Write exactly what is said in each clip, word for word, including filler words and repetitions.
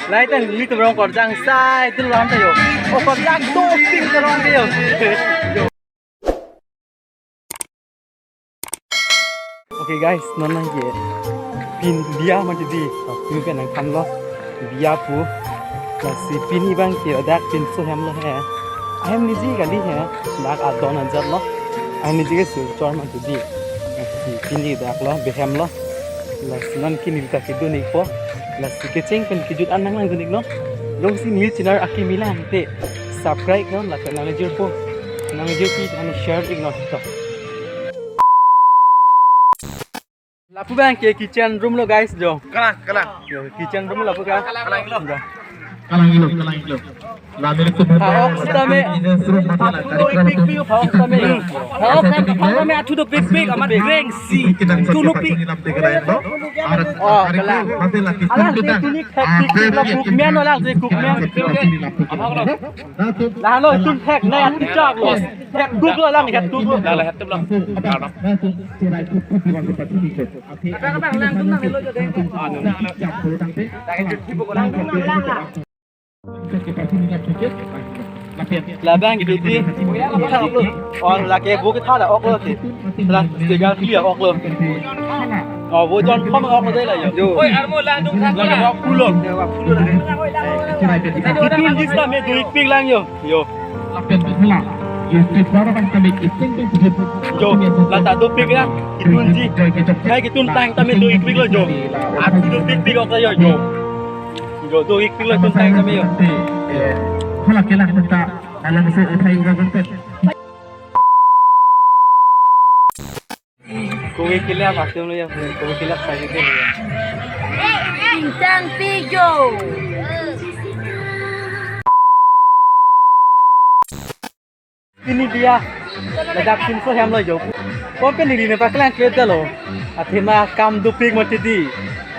Lai ta nelitum rong korjang sai tu lang ta yo. O korjang dopik ta rong ta yo. Okay guys, non nangke pin biya mati di. Pin ke nangthanlo. Biya pu. Lasi pini abang ke ladak pinso hem lo he. Ahem niji kali he. Dak adon anjat lo. Ahem niji ke Silchar mati di. Lasi pini dak lo, behem lo. Lasi non ke neli ta kedun-ikpo. Lasi kecheng pen kejut an nanglang dun-iknon. Jongsi neli channel akimi lang te subscribe non, lapen nangjirpo. Nangjirpi khan share-iknon to. Lapu abang ke kitchen room lo guys jo. Kalang, kalang. Yo, kitchen room lapu ka. Kalang lo. Jo. Kalang lo, kalang lo. Lamin itu ha, ok sitame. Ini seru mati lah. Tadi kalau tu. Ha, ok sitame. Ha, ok sitame. Ha, ok sitame. Athu dopikpik amat rengsi. Tunu pi. Oh, kalang. Alang si tuni thekpikpik lo, cookman lo alang si cookman. Lahelo tun thek nai ati chak lo. Thekpik lo alang, thekpik lo. Lahelo thekpik lo. Labang ke di. Oh, lake bo ketha la ok lo ke. La segar clear ok lo. Oh, bo jon khom ok lo de la yo. Oi, armo langdun thang. La ok pulo. Kitunji sitame do-ikpik lang yo. Yo. Lapen pula, YouTube para bang kami iseng pun sujud. Jo, la ta dopik ya, kitunji. Hai, kitun tang tame do-ikpik lo jo. Athu dopikpik ok yo jo. Jo, do-ikpik lo tun tang tame yo. Hala kelang penta alam se uthai uga penta. Kowe kelap atum lo ya, kowe kelap saja ke lo ya. Bintang tiga. Pini biya, ladak pinso hem lo jo. Pon pen neli ne paklang kledetlo. Athema kam dopik mati di.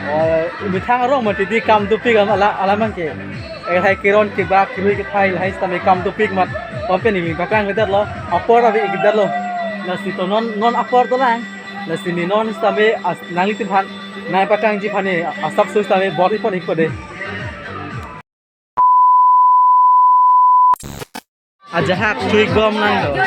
Eh, methang arong mati di kam dopik am ala, alam abang ke. Eh, hai keron kebak kerui kethai lahai sitame kam dopik mat. Pon pen neli paklang kledetlo. Apor ave-ikdetlo. Lasi to non, non apor dolang. Lasi ne non sitame as, nanglitumphan nangpaklangji aphan ne asap so sitame bor-ipon-ikpo de. Ajahak chui gom nang do.